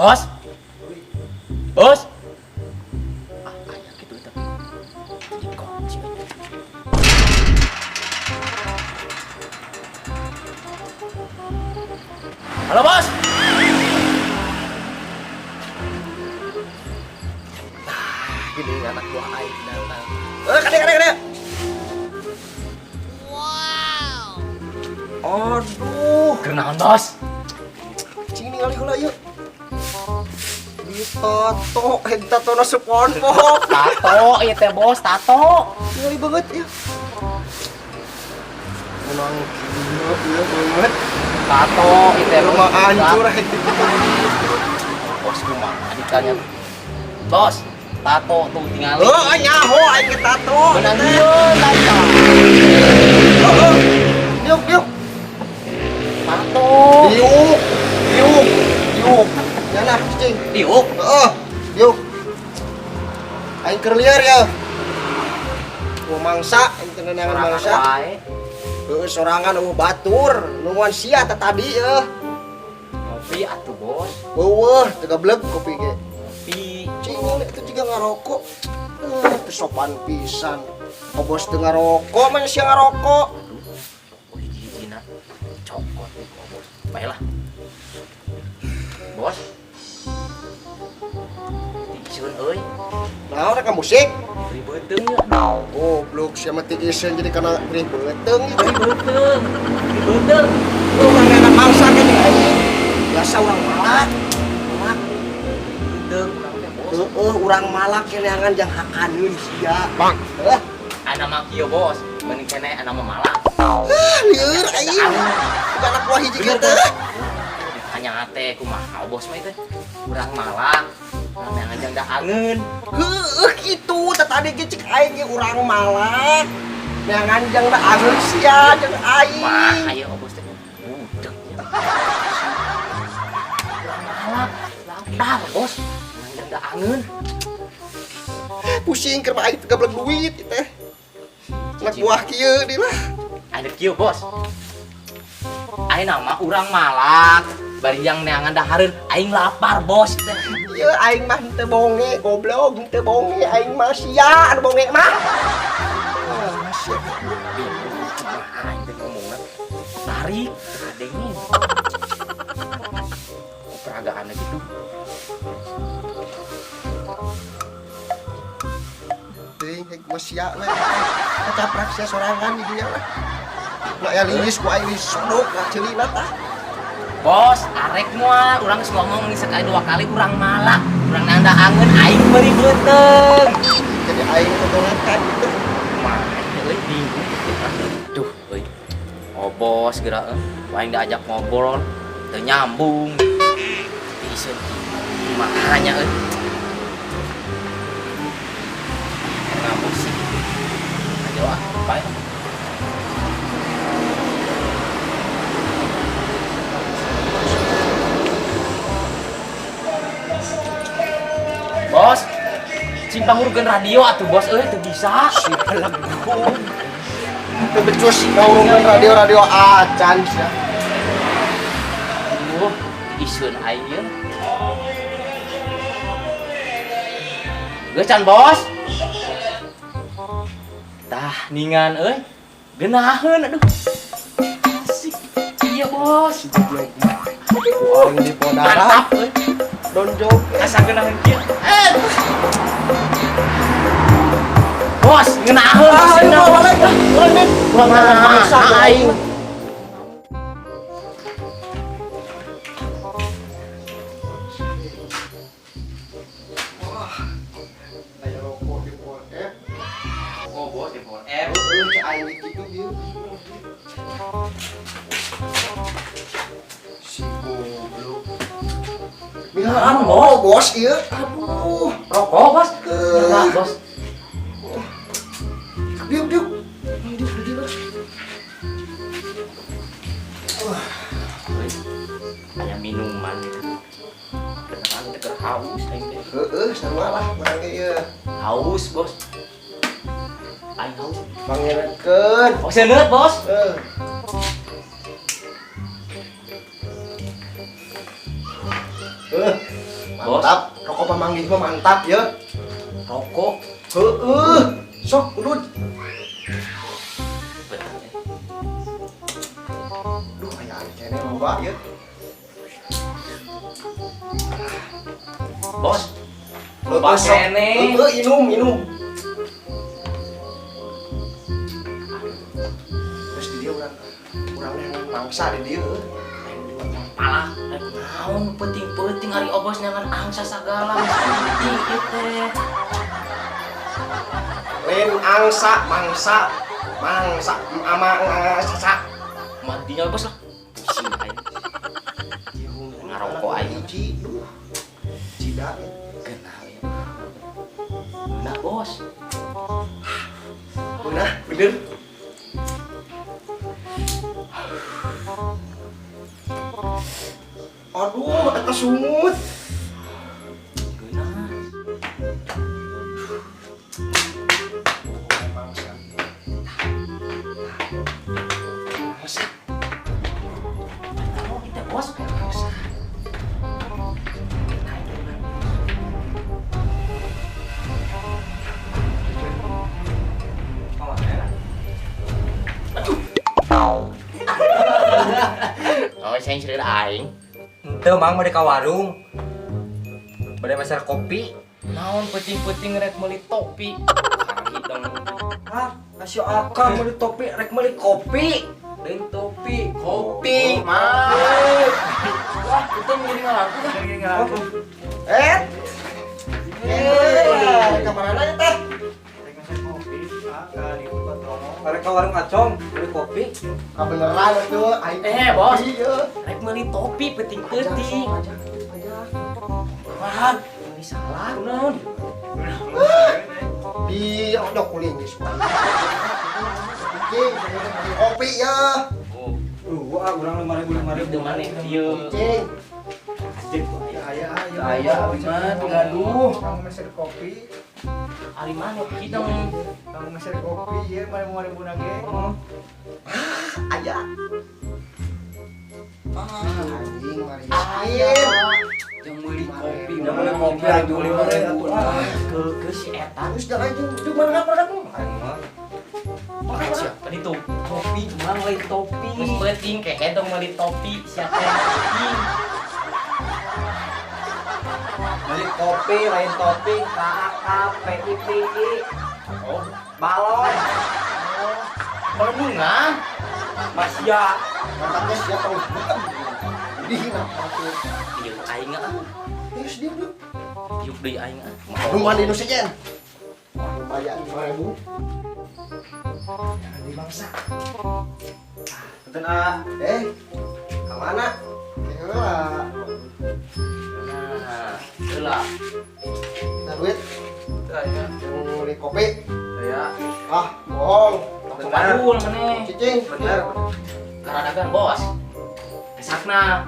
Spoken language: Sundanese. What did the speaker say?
Bos. Bos. Ah, aya gitu tapi. Jadi kunci. Halo, Bos. Gini anak buah aing datang. Eh, kade kade kade. Wow. Aduh, Kenaon, Bos? Cing ningali heula yeuh. Ditato, eh tato na SpongeBob. Tato, ieu teh, Bos, tato. Ningali banget ya. Menang kieu ieu banget. Tato, ieu teh, Bos. Rumah hancur eh gitu. Bos kumaha ditanya. Bos, tato tuh tingali. Oh, nyaho aing ge tato. Beunang ieu tato. Oh, oh. Diuk, diuk. Tato. Diuk, diuk, diuk. Yana, cing. Diuk. Heeh, diuk. Aing keur liar ya. Mau mangsa, aing teu neangan mangsa. Wae. Heeh, sorangan eueuh batur, nungguan sia teh tadi ya. Ngopi atuh, Bos. Eueuh, teu gableg kopi ge. Ngopi. Cing, itu juga ngarokok. Eh, teu sopan pisan. Oh, bos teu ngarokok, mana sia ngarokok. Oh, hiji-hijina cokot nih, Bos. Baiklah. Bos. Tiiseun euy. Naon rek musik? Ribeuteung ya. Goblok sia mah tiiseun jadi kana ribeuteung gitu. Ribeuteung. Ribeuteung. Urang neangan mangsa ke jeung aing. Biasa urang malak. Malak. Ribeuteung urang teh, Bos. Heeh, urang malak ke neangan jang hakaneun sia. Bang. Heh, Ana mah kieu, Bos. Mending keneh ana mah malak. ah, lieur aing. Bukan anak buah hiji Bener, kieu teh. Ditanya teh kumaha bos mah teh. Urang malak. Urang neangan jang dahangeun. Heueuh kitu teh tadi ge cek aing ge urang malak. Neangan jang dahangeun sia jeung aing. Wah, ayo bos teh. Budek ya. Urang malak, lapar, Bos. Neangan jang dahangeun. Pusing keur mah aing teu gablek duit ieu teh. Anak buah kieu di lah. Ada kieu, Bos. Aing nama urang malak. Bari yang neangan dahareun, aing lapar, Bos teh. Ieu aing mah teu bonge, goblok, teu bonge aing mah sia anu bonge mah. Ah, sia. Bingung kumaha aing teh ngomongna. Tarik kadenge. Peragaanna gitu. Teuing hek mah sia we. Kacaprak sia sorangan di dinya lah. Nah ya liis ku aing disodok ka ceulina tah. Bos, arek moal, urang geus ngomong nih sekali dua kali urang malak, urang nanda angeun aing meuri beuteung. Jadi aing totolakan gitu. Kumaha euy bingung. Duh, euy. Oh bos geura euy, aing diajak ngobrol teu nyambung. Tiiseun kumaha nya euy. Ngambek sih. Ayo ah, bae. Bos, cing pangurkeun radio atuh bos euy teu bisa. Si belegung. Teu becus ngawurungkeun radio-radio acan sia. Aduh, iseun aing ye. Geus can bos. Tah ningan euy. Geunaheun aduh. Asik. Iya bos. Si goblok mah. Ku aing di podara. Mantap euy. Donjok. Asa geunaheun kieu. Eh. Bos, ngeunaheun bos. Ah, ayo Ngeunaheun. balik. Balik. Urang Mangsa aing. Wah, aya rokok di F. Oh bos, di F. Heeh, cek aing kitu ieu. Si goblok. Milaan oh bos ieu. Aduh. Rokok bos. Eh. Enggak, bos. Diuk, diuk. Diuk, diuk, diuk. Wah, aya minuman. Kenalan teh keur haus aing teh. Heeh, sarua lah urang ge ieu. Haus, Bos. Aing haus. Pangeretkeun. Oh, seuneut, Bos. Heeh. Heuh. Mantap, rokok pamanggih mah mantap ya. Rokok. Heeh. Sok udud. Betul. Duh, aya aya keneh loba ya. Bos. Loba keneh. Heeh, inum, inum. Terus di dia urang yang mangsa di dia. Palah, rek naon penting-penting hari obos nyangan angsa sagala penting ieu teh. Lain angsa, mangsa, mangsa, ama angsa. Matinya bos lah. Pusing aing. Ngarokok aing. Hiji, duh. Cida ya. Kenal ya. Nah, bos. Nah, bener. Aduh, eta sungut. Geunah. Mangsa. Mangsa. Oh, kita bos. Mangsa. Oh, saya seueur aing. Henteu mang bade ka warung. Bade meser kopi. Naon penting-penting rek meuli topi. Sakit dong. Hah, kasih akang meuli topi rek meuli kopi. Lain topi, Kopi, mah. Wah, itu menjadi ngalaku kan? Eh. Eh, ka mana ya teh? Rek ka warung Acong beli kopi. Kabeneran atuh aing. Bos. Iya. Rek meuli topi penting-penting. Ajak, ajak. Wah, ini salah naon? Di odok kuling geus. Cing, kopi ya. Oh, Wah, urang 5.000 5.000. teu maneh ieu. Cing. Anjir ku aya. Aya, aya. Aya abi mah gaduh. Kamu meser kopi, Ari mana kita mah? kamu meser kopi, ya 5.000 nage. Aya. Anjing mari. Aya. Yang meuli kopi, Yang meuli kopi atuh 5.000. Ke si eta. Terus jangan jeung mana produkmu? Aing mah. Siapa itu? Kopi mang lain topi. Geus penting kehe dong meuli topi, siapa yang penting? Beli kopi lain topi K A K P I P I. Oh, Balon. Bandungan. Mas ya. Mantapnya siapa lu? Dihina atuh. Ieu aing ah. Terus dia dulu. Yuk deui aing ah. Lumayan di Indonesia. Wah, lumayan 5.000. Jangan dibangsa. Punten ah. Ka mana? Heula. Nah, heula. Nah, duit Teu aya. yang beli kopi. Aya. Ah, bohong. Tong padul maneh. Cicing. Bener. Karadagan bos. Esakna.